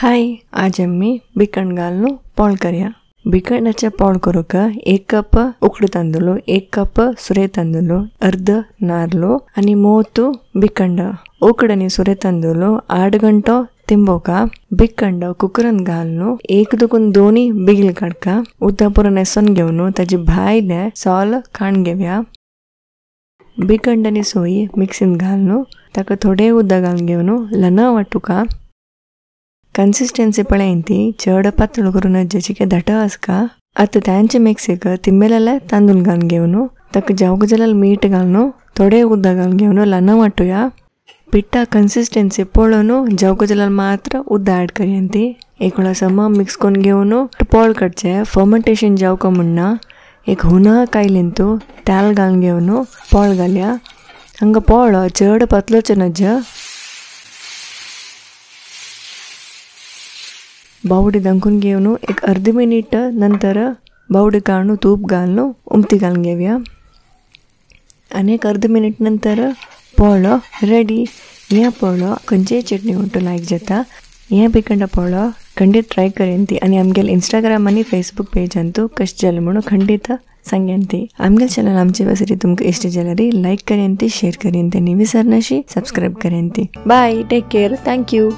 हाय, आज आमी भिकण घालून पोळ करया। भिकणाचे पोळ करूक 1 कप उकडे तांदूळ, 1 कप सुरे तांदूळ, अर्ध नारलो आनी मोतू भिकंड। उकडे आनी सुरे तांदूळ 8 घंटो तिंबोका। भिकंड कुकरान घालून 1 दुकून 2 बिगल काडका। उदक पुरो नेसोन घेवन ताजे भायले सोल काण घेवया। भिकंड आनी सोय मिक्सीन घालून ताका थोडे उदक घालून घेवन ल्हान वाटुका। कन्सिस्टन्सी पळयन ती चड पातळ करून नज्जाची काय धाट आसका। आतां तांचे मिक्सीक तिंबेलेले तांदूळ घालून घेवन ताका जावक जाल्यार मीठ घालून थोडे उदक घालून घेवन ल्हान वाटुया। पिठा कन्सिस्टन्सी पळोवन जावक जाल्यार मात्र उदक ऍड करया ती। एक वेळा समा मिक्स करून घेवन पोळ काडचें। फर्मेंटेशन जावका म्हणना एक हुना कायलेन तूं तेल घालून घेवन पोळ घालया। हांगा पोळ चड पातळचें नज्जा। बावडी दंकून घेवन एक अर्दी मिनिट नंतर बावडी काडून तूप घालून उमती घालून घेवया। आनी एक अर्द मिनिट नंतर पोळो रेडी। ह्या पोळो खंयचेय चटणी उंटो लायक जाता। ह्या भिकंडा पोळो खंडीत ट्राय करेन ती आनी आमगेले इंस्टाग्राम आनी फेसबूक पेजान तूं कशें जालें म्हणून खंडीत सांगेन ती। आमगेले चॅनल आमचे वासरी तुमकां इश्ट जाल्यार लायक करेन ती, शेअर करेन ती आनी विसरनाशी सबस्क्रायब करेन ती। Bye, take care, thank you.